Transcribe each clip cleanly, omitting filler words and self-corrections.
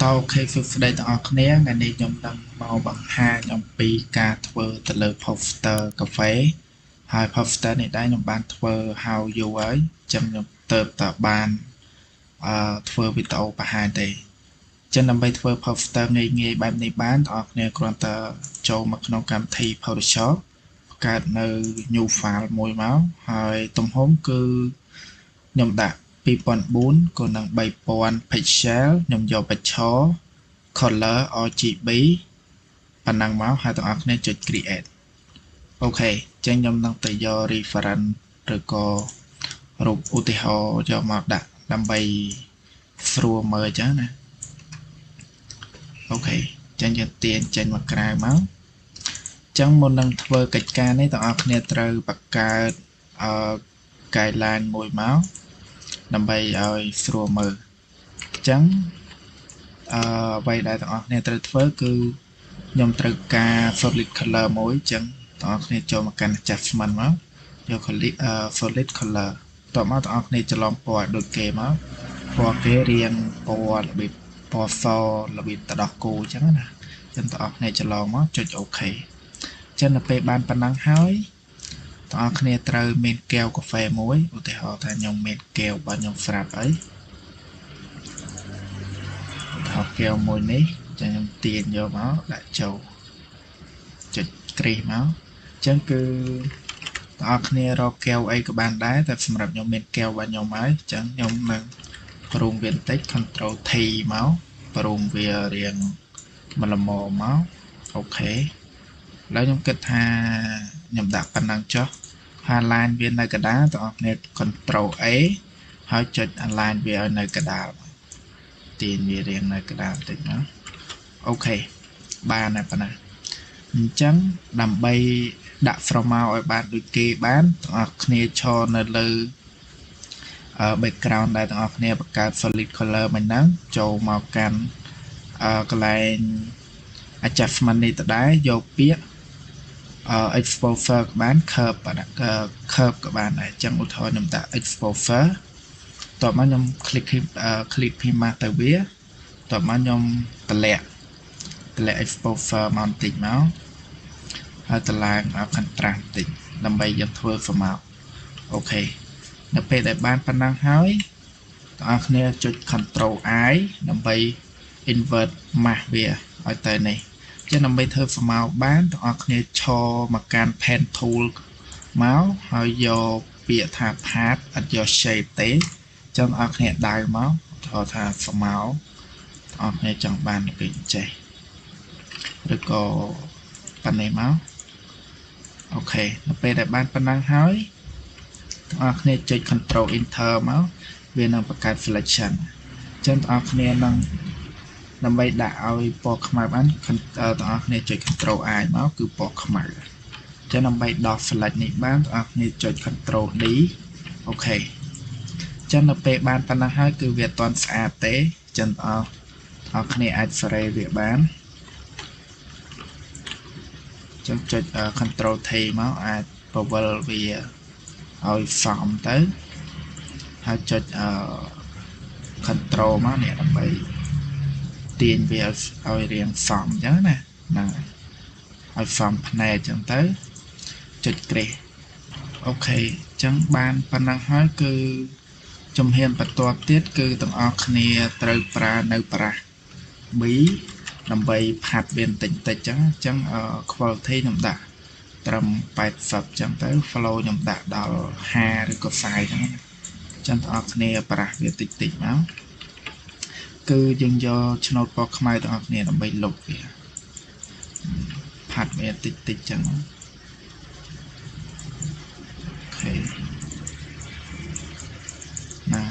ត OK សួស្តីទាំងអស់គ្នាថ្ងៃនេះខ្ញុំនឹងមកបង្ហាញអំពីការធ្វើទៅលើ poster កាហ្វេហើយ poster នេះដែរខ្ញុំបានធ្វើហើយយូរហើយចឹងខ្ញុំទៅតបានធ្វើវីដេអូបង្ហាញទេចឹងដើម្បីធ្វើ poster ងាយងាយបែបនេះបានបងប្អូនគ្នាគ្រាន់តែចូលមកក្នុងកម្មវិធី Photoshop បង្កើតនៅ new file មួយមកហើយទំហំគឺខ្ញុំដាក់2004គុណនឹង3000 pixel ខ្ញុំយកបញ្ឈរ color RGB ប៉ុណ្ណឹងមកហើយទាំងអស់គ្នាចុច create OK ចឹងខ្ញុំនឹងទៅយក reference ឬក៏រូបឧទាហរណ៍យកមកដាក់ដើម្បីស្រួលមើលចឹងណា OK ចឹងយើងទាញចេញមកក្រៅមកចឹងមុននឹងធ្វើកិច្ចការនេះទាំងអស់គ្នាត្រូវបង្កើតអឺ guideline មួយមកដើម្បីឲ្យស្រួលមើលអញ្ចឹងអ្វីដែលទាំងអស់គ្នាត្រូវធ្វើគឺខ្ញុំត្រូវការ solid color មួយអញ្ចឹងទាំងអស់គ្នាចូលមកកាន់ adjustment មកយក solid color តបមកទាំងអស់គ្នាច្រឡំពណ៌ដូចគេមកពណ៌គេរៀងពណ៌របៀបពណ៌សរបៀបតដោះគោអញ្ចឹងណាអញ្ចឹងទាំងអស់គ្នាច្រឡំមកចុច OK អញ្ចឹងដល់ពេលបានប៉ុណ្ណឹងហើយទាំងអស់គ្នាត្រូវមានកែវកាហ្វេមួយឧទាហរណ៍ថាខ្ញុំមានកែវរបស់ខ្ញុំស្រាប់អីឧទាហរណ៍កែវមួយនេះចឹងខ្ញុំទាញយកមកដាក់ចូលចុចគ្រីសមកអញ្ចឹងគឺទាំងអស់គ្នារកកែវអីក៏បានដែរតែសម្រាប់ខ្ញុំមានកែវរបស់ខ្ញុំហើយអញ្ចឹងខ្ញុំនឹងប្រុងវាបន្តិច Control T មកប្រុងវារៀងមកល្មមមក OK ឥឡូវខ្ញុំគិតថាខ្ញុំដាក់ប៉ុណ្ណឹងចុះ align វានៅកណ្ដាលបងប្អូន Control A ហើយចុច align វាឲ្យនៅកណ្ដាលទាញវារៀងនៅកណ្ដាលបន្តិចមក OK បានហើយប៉ុណ្ណាអញ្ចឹងដើម្បីដាក់ស្រមោលឲ្យបានដូចគេបានទាំងអស់គ្នាឈរនៅលើ background ដែលទាំងអស់គ្នាបង្កើត solid color មិញហ្នឹងចូលមកកាន់កន្លែង adjustment នេះដដែលយកពាក្យ exposure ក៏បាន curve curve ក៏បានដែរអញ្ចឹងឧទាហរណ៍ខ្ញុំដាក់ exposure តបមកខ្ញុំ click click ពី mask ទៅវាតបមកខ្ញុំតម្លាក់ exposure មកបន្តិចមកហើយតម្លើង contrast បន្តិចដើម្បីយើងធ្វើស្រមោល OK នៅពេលដែលបានប៉ុណ្ណឹងហើយបងប្អូនគ្នាចុច Control I ដើម្បី invert mask វាឲ្យទៅនេះចឹងដើម្បីធ្វើស្រមោលបានបងប្អូនគ្នាឈរមកកាន់ pen tool មកហើយយកពាក្យថា path អត់យក shape ទេចឹងបងប្អូនគ្នាដៅមកថថាស្រមោលបងប្អូនគ្នាចង់បានរបៀបចេះឬក៏ប៉ុណ្ណេះមក OK នៅពេលដែលបានប៉ុណ្ណឹងហើយបងប្អូនគ្នាចុច Control Enter មកវានឹងបង្កើត selection ចឹងបងប្អូនគ្នានឹងដើម្បីដាក់ឲ្យពណ៌ខ្មៅបានទាំងអស់គ្នាចុច Control I មកគឺពណ៌ខ្មៅអញ្ចឹងដើម្បីដោះ select នេះបានទាំងអស់គ្នាចុច Control D OK អញ្ចឹងនៅពេលបានប៉ុណ្ណឹងហើយគឺវាអត់ទាន់ស្អាតទេអញ្ចឹងទាំងអស់គ្នាអាចសេរីវាបានអញ្ចឹងចុច Control T មកអាចពវល់វាឲ្យសមទៅហើយចុច Control មកនេះដើម្បីទាញវាឲ្យរៀងសមអញ្ចឹងណាហ្នឹងឲ្យសមភ្នែកអញ្ចឹងទៅចុចគ្រីស OK អញ្ចឹងបានប៉ុណ្ណឹងហើយគឺជំហានបន្ទាប់ទៀតគឺទាំងអស់គ្នាត្រូវប្រើនៅbrush B ដើម្បីផាត់វាបន្តិចតិចអញ្ចឹងអញ្ចឹង quality ខ្ញុំដាក់ត្រឹម80អញ្ចឹងទៅ flow ខ្ញុំដាក់ដល់50ឬក៏40អញ្ចឹងណាអញ្ចឹងទាំងអស់គ្នាbrush វាតិចតិចមកគឺយើងយកឆ្នូតពណ៌ខ្មៅទាំងអស់គ្នាដើម្បីលុបវាផាត់វាតិចតិចចឹង OK ណា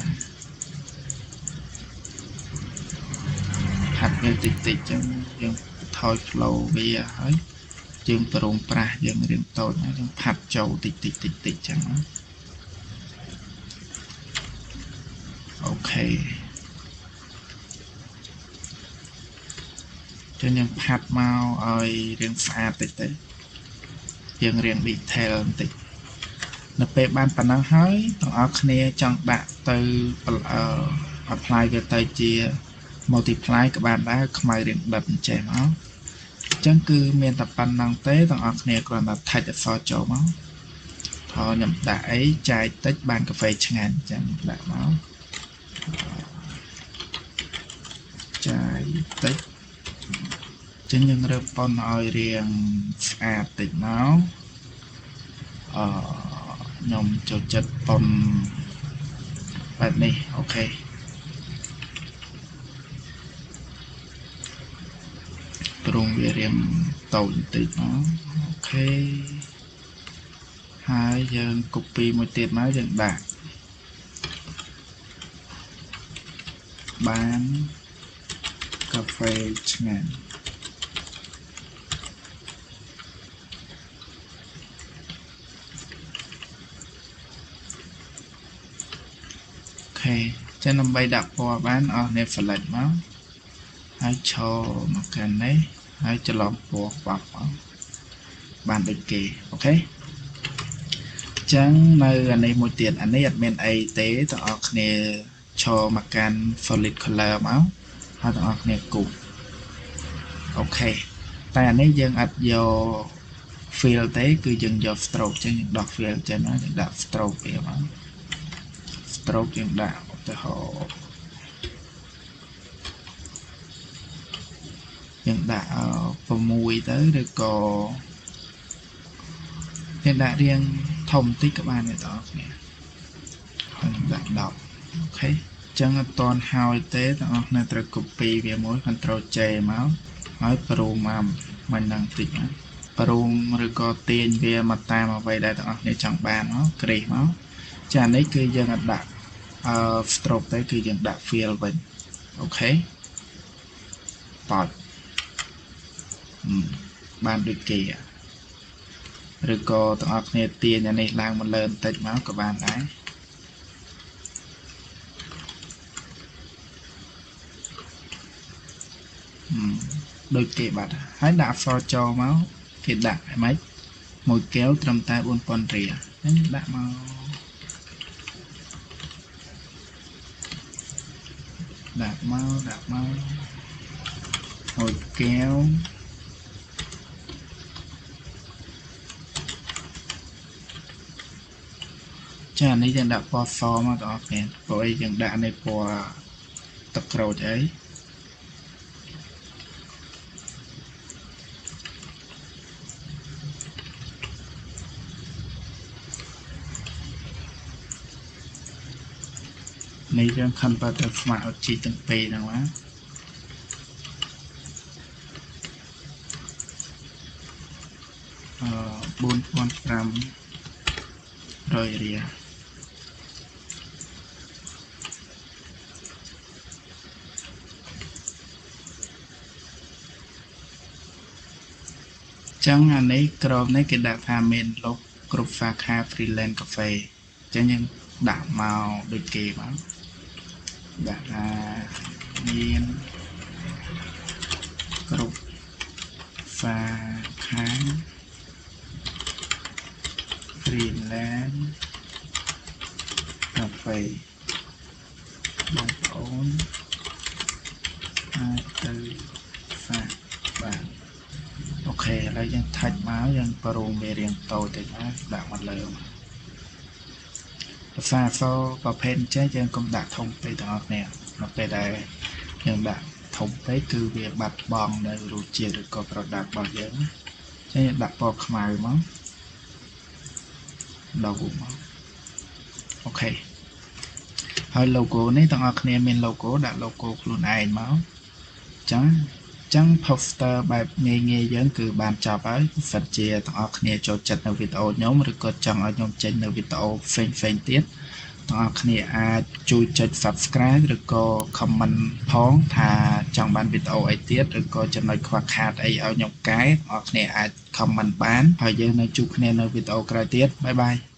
ផាត់វាតិចតិចចឹងយើងថយ flow វាហើយយើងប្រុង brush យើងរៀងតូចយើងផាត់ចូលតិចតិចតិចតិចចឹង OK ចឹងយើងផាត់មកឲ្យរៀងស្អាតតិចទៅយើងរៀង detail បន្តិចនៅពេលបានប៉ុណ្ណឹងហើយទាំងអស់គ្នាចង់ដាក់ទៅ apply វាទៅជា Multiply ក៏បានដែរខ្មៅរៀងដិតអញ្ចេះមកអញ្ចឹងគឺមានតែប៉ុណ្ណឹងទេទាំងអស់គ្នាគ្រាន់តែ touch អក្សរចូលមកថយខ្ញុំដាក់អីចាយតិចបានកាហ្វេឆ្ងាញ់អញ្ចឹងដាក់មកចាយតិចចឹងយើងរើប៉ុនឲ្យរៀងស្អាតតិចមកអឺខ្ញុំចូលចិត្តប៉ុនបែបនេះអូខេព្រមវារៀងតូចបន្តិចមកអូខេហើយយើង copy មួយទៀតមកយើងដាក់បានកាហ្វេឆ្ងាញ់អូខេចឹងដើម្បីដាក់ពណ៌បានអស់នេះ select មកហើយឈរមកកាន់នេះហើយច្រឡំពណ៌បាប់មកបានដូចគេអូខេចឹងនៅអានេះមួយទៀតអានេះអត់មានអីទេទាំងអស់គ្នាឈរមកកាន់ solid color មកហើយទាំងអស់គ្នាគូសអូខេតែអានេះយើងអត់យក fill ទេគឺយើងយក stroke ចឹងយើងដោះ fill ចេញមកយើងដាក់ stroke វាមក stroke យើងដាក់ឧទាហរណ៍យើងដាក់6ទៅឬក៏យើងដាក់រៀងធំតិចក៏បានដែរបងប្អូនហើយដាក់10អូខេចឹងអត់តន់ហើយទេទាំងអស់គ្នាត្រូវ copy វាមួយ Ctrl J មកហើយប្រូមកមិននឹងតិចណាប្រូមឬក៏ទាញវាមកតាមអ្វីដែលទាំងអស់គ្នាចង់បានមកគ្រីសមកចានេះគឺយើងអត់ដាក់អឺ stroke ទេគឺយើងដាក់ fill វិញអូខេប៉ោចបានដូចគេឬក៏ទាំងអស់គ្នាទាញអានេះឡើងមកលើបន្តិចមកក៏បានដែរដូចគេបាត់ហើយដាក់អក្សរចូលមកគេដាក់ហ្មេចមួយកែវត្រឹមតែ4000រៀលហ្នឹងដាក់មកដាក់មកដាក់មកមួយកែវចានេះយើងដាក់ពណ៌សមកបងប្អូនព្រោះអីយើងដាក់ในពណ៌ទឹកក្រូចអីនេះយើង convert ទៅ smart object ទាំងពីរហ្នឹងណាអឺ4500រៀលចឹងអានេះក្របនេះគេដាក់ថាមានលុបគ្រប់សាខា Freelance Cafe ចឹងយើងដាក់មកដូចគេមកដាក់ថាមានគ្រប់សាខា Freelance Cafe បងប្អូនអាចទៅសាកបានអូខេឥឡូវយើងថាច់មកយើងប្រូមេរៀងតូចតិចណាដាក់មកលើភាសាអក្សរប្រភេទអញ្ចឹងយើងកុំដាក់ធំពេកទាំងអស់គ្នានៅពេលដែលយើងដាក់ធំពេកគឺវាបាត់បង់នៅរសជាតិឬក៏ product របស់យើងណាអញ្ចឹងយើងដាក់ពណ៌ខ្មៅមកដោមកអូខេហើយ logo នេះទាំងអស់គ្នាមាន logo ដាក់ logo ខ្លួនឯងមកអញ្ចឹង poster បែបងាយៗយើងគឺបានចប់ហើយសិនជាទាំងអស់គ្នាចូលចិត្តនៅវីដេអូខ្ញុំឬក៏ចង់ឲ្យខ្ញុំចេញនៅវីដេអូផ្សេងៗទៀតទាំងអស់គ្នាអាចជួយចុច Subscribe ឬក៏ comment ផងថាចង់បានវីដេអូអីទៀតឬក៏ចំណុចខ្វះខាតអីឲ្យខ្ញុំកែទាំងអស់គ្នាអាច comment បានហើយយើងនឹងជួបគ្នានៅវីដេអូក្រោយទៀតបាយបាយ។